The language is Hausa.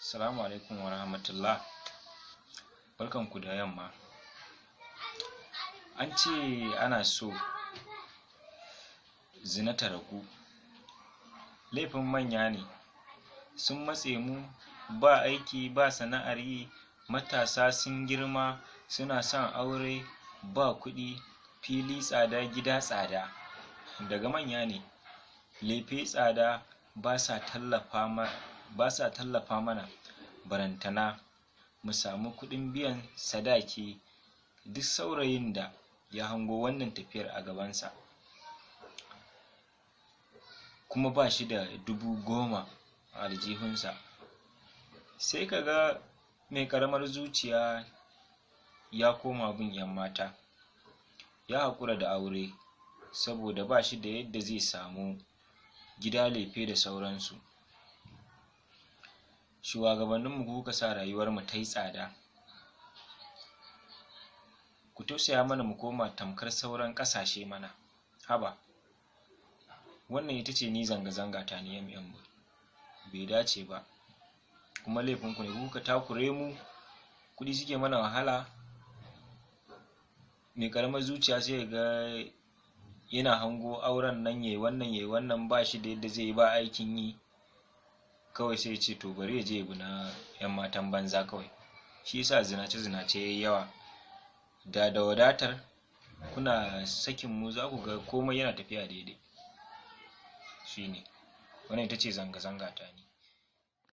Assalamu alaikum wa rahmatullah. Barkanku da yamma. An ce ana so zina ta ragu. Laifin manya ne, sun matse mu, ba aiki ba sana'ar yi, matasa sun girma suna son aure, ba kuɗi, fili tsada, gida tsada. Daga manya ne, lefe tsada, ba sa tallafa mana, barantana mu samu kuɗin biyan sadaki. Duk saurayin da ya hango wannan tafiyar a gabansa kuma ba shi da 10,000 a aljihunsa, sai ka ga mai ƙaramar zuciya ya koma bin 'yan mata, ya haƙura da aure saboda ba shi da yadda zai samu gida, lefe da sauransu. Shuwagabanninmu, ku kuka sa rayuwarmu ta yi tsada. Ku tausaya mana mu koma tamkar sauran ƙasashe mana. Haba, wannan ita ce ni zanga-zanga ta ni MM. Bai dace ba, kuma laifinku ne, ku kuka takure mu, kuɗi suke mana wahala. Mai ƙaramar zuciya sai ga yana hango auren nan, yayi wannan yayi wannan, ba shi da yadda zai yi, ba aikin yi, kawai sai ya ce to bari ya je ya bi na 'yan matan banza kawai. Shi yasa zinace zinace yayi yawa. Da wadatar kuna sakin mu, za ku ga komai yana tafiya daidai. Shine wannan ita ce zanga-zanga ta ni.